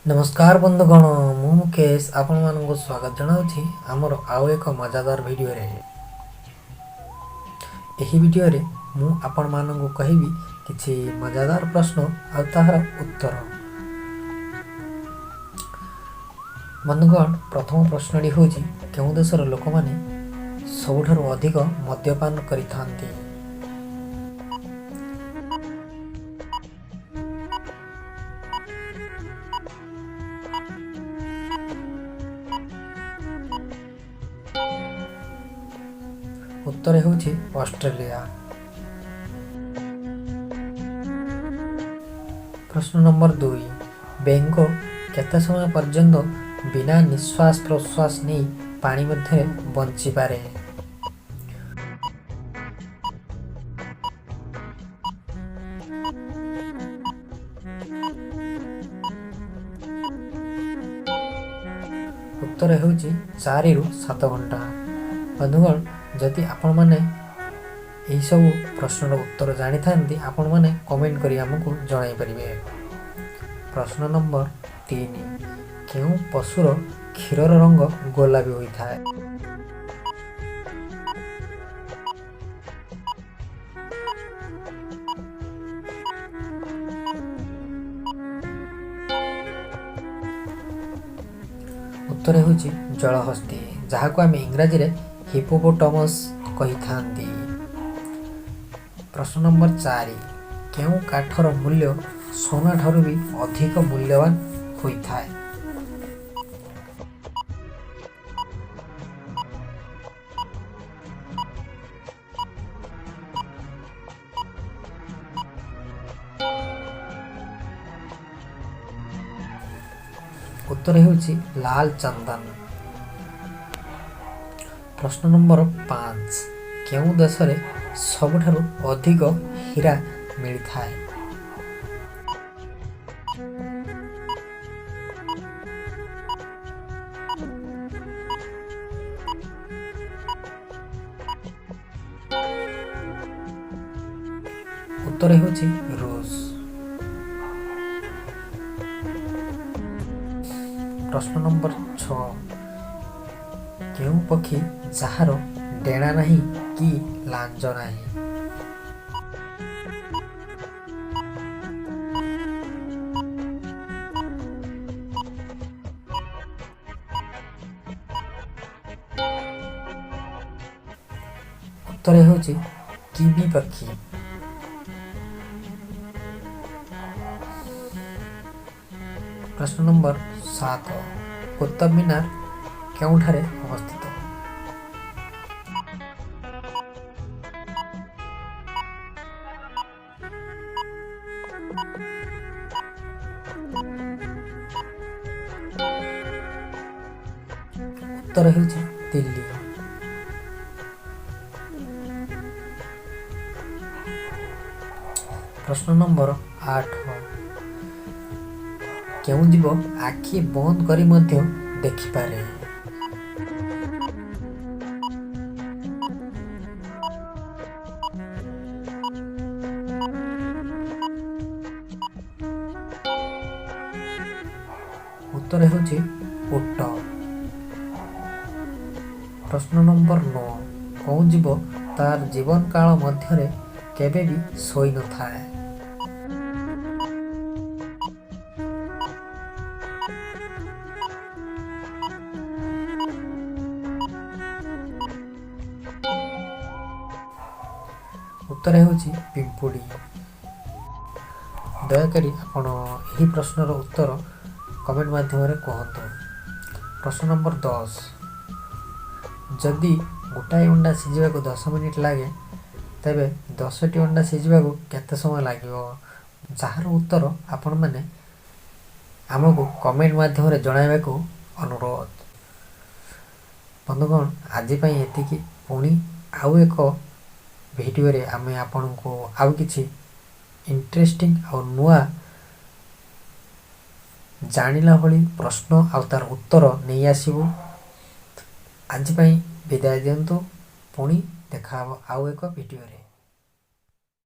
ନମସ୍କାର ବନ୍ଧୁଗଣ, ମୁଁ ମୁକେଶ ଆପଣମାନଙ୍କୁ ସ୍ୱାଗତ ଜଣାଉଛି ଆମର ଆଉ ଏକ ମଜାଦାର ଭିଡ଼ିଓରେ। ଏହି ଭିଡ଼ିଓରେ ମୁଁ ଆପଣମାନଙ୍କୁ କହିବି କିଛି ମଜାଦାର ପ୍ରଶ୍ନ ଆଉ ତାହାର ଉତ୍ତର। ବନ୍ଧୁଗଣ, ପ୍ରଥମ ପ୍ରଶ୍ନଟି ହେଉଛି, କେଉଁ ଦେଶର ଲୋକମାନେ ସବୁଠାରୁ ଅଧିକ ମଦ୍ୟପାନ କରିଥାନ୍ତି? ଉତ୍ତର ହେଉଛି ଅଷ୍ଟ୍ରେଲିଆ। ପ୍ରଶ୍ନ ନମ୍ବର 2, ବେଙ୍ଗ କେତେ ସମୟ ପର୍ଯ୍ୟନ୍ତ ବିନା ନିଶ୍ୱାସ ପ୍ରଶ୍ୱାସ ନେଇ ପାଣି ମଧ୍ୟରେ ବଞ୍ଚିପାରେ? ଉତ୍ତର ହେଉଛି 4ରୁ 7 ଘଣ୍ଟା। ବନ୍ଧୁଗଣ, ଯଦି ଆପଣମାନେ ଏହିସବୁ ପ୍ରଶ୍ନର ଉତ୍ତର ଜାଣିଥାନ୍ତି, ଆପଣମାନେ କମେଣ୍ଟ କରି ଆମକୁ ଜଣାଇ ପାରିବେ। ପ୍ରଶ୍ନ ନମ୍ବର 3, କେଉଁ ପଶୁର କ୍ଷୀରର ରଙ୍ଗ ଗୋଲାପୀ ହୋଇଥାଏ? ଉତ୍ତର ହେଉଛି ଜଳହସ୍ତି, ଯାହାକୁ ଆମେ ଇଂରାଜୀରେ ହିପୋପୋଟମସ୍ କହିଥାନ୍ତି। ପ୍ରଶ୍ନ ନମ୍ବର 4, କେଉଁ କାଠର ମୂଲ୍ୟ ସୁନାଠାରୁ ବି ଅଧିକ ମୂଲ୍ୟବାନ ହୋଇଥାଏ? ଉତ୍ତର ହେଉଛି ଲାଲ ଚନ୍ଦନ। ପ୍ରଶ୍ନ ନମ୍ବର 5, କେଉଁ ଦେଶରେ ସବୁଠାରୁ ଅଧିକ ହୀରା ମିଳିଥାଏ? ଉତ୍ତର ହେଉଛି ରୁଷ। ପ୍ରଶ୍ନ ନମ୍ବର 6, କେଉଁ ପକ୍ଷୀ ଯାହାର ଡେଣା ନାହିଁ କି ଲାଞ୍ଜ ନାହିଁ? ଉତ୍ତର ହେଉଛି କିବି ପକ୍ଷୀ। ପ୍ରଶ୍ନ ନମ୍ବର 7, କୁତୁବ ମିନାର କେଉଁଠାରେ ଅବସ୍ଥିତ? ଉତ୍ତର ହେଉଛି ଦିଲ୍ଲୀ। ପ୍ରଶ୍ନ ନମ୍ବର 8, କେଉଁ ଜୀବ ଆଖି ବନ୍ଦ କରି ମଧ୍ୟ ଦେଖିପାରେ? ଉତ୍ତର ହେଉଛି ଓଟ। ପ୍ରଶ୍ନ ନମ୍ବର 9, କେଉଁ ଜୀବ ତାର ଜୀବନ କାଳ ମଧ୍ୟରେ କେବେ ବି ଶୋଇନଥାଏ? ଉତ୍ତର ହେଉଛି ପିମ୍ପୁଡ଼ି। ଦୟାକରି ଆପଣ ଏହି ପ୍ରଶ୍ନର ଉତ୍ତର କମେଣ୍ଟ ମାଧ୍ୟମରେ କୁହନ୍ତୁ। ପ୍ରଶ୍ନ ନମ୍ବର 10, ଯଦି ଗୋଟାଏ ଅଣ୍ଡା ସିଝିବାକୁ 10 ମିନିଟ୍ ଲାଗେ, ତେବେ 10ଟି ଅଣ୍ଡା ସିଝିବାକୁ କେତେ ସମୟ ଲାଗିବ? ଯାହାର ଉତ୍ତର ଆପଣମାନେ ଆମକୁ କମେଣ୍ଟ ମାଧ୍ୟମରେ ଜଣାଇବାକୁ ଅନୁରୋଧ। ବନ୍ଧୁଗଣ, ଆଜି ପାଇଁ ଏତିକି। ପୁଣି ଆଉ ଏକ ଭିଡ଼ିଓରେ ଆମେ ଆପଣଙ୍କୁ ଆଉ କିଛି ଇଣ୍ଟରେଷ୍ଟିଂ ଆଉ ନୂଆ ଜାଣିଲା ଭଳି ପ୍ରଶ୍ନ ଆଉ ତାର ଉତ୍ତର ନେଇ ଆସିବୁ। ଆଜି ପାଇଁ ବିଦାୟ ଦିଅନ୍ତୁ। ପୁଣି ଦେଖା ହେବ ଆଉ ଏକ ଭିଡ଼ିଓରେ।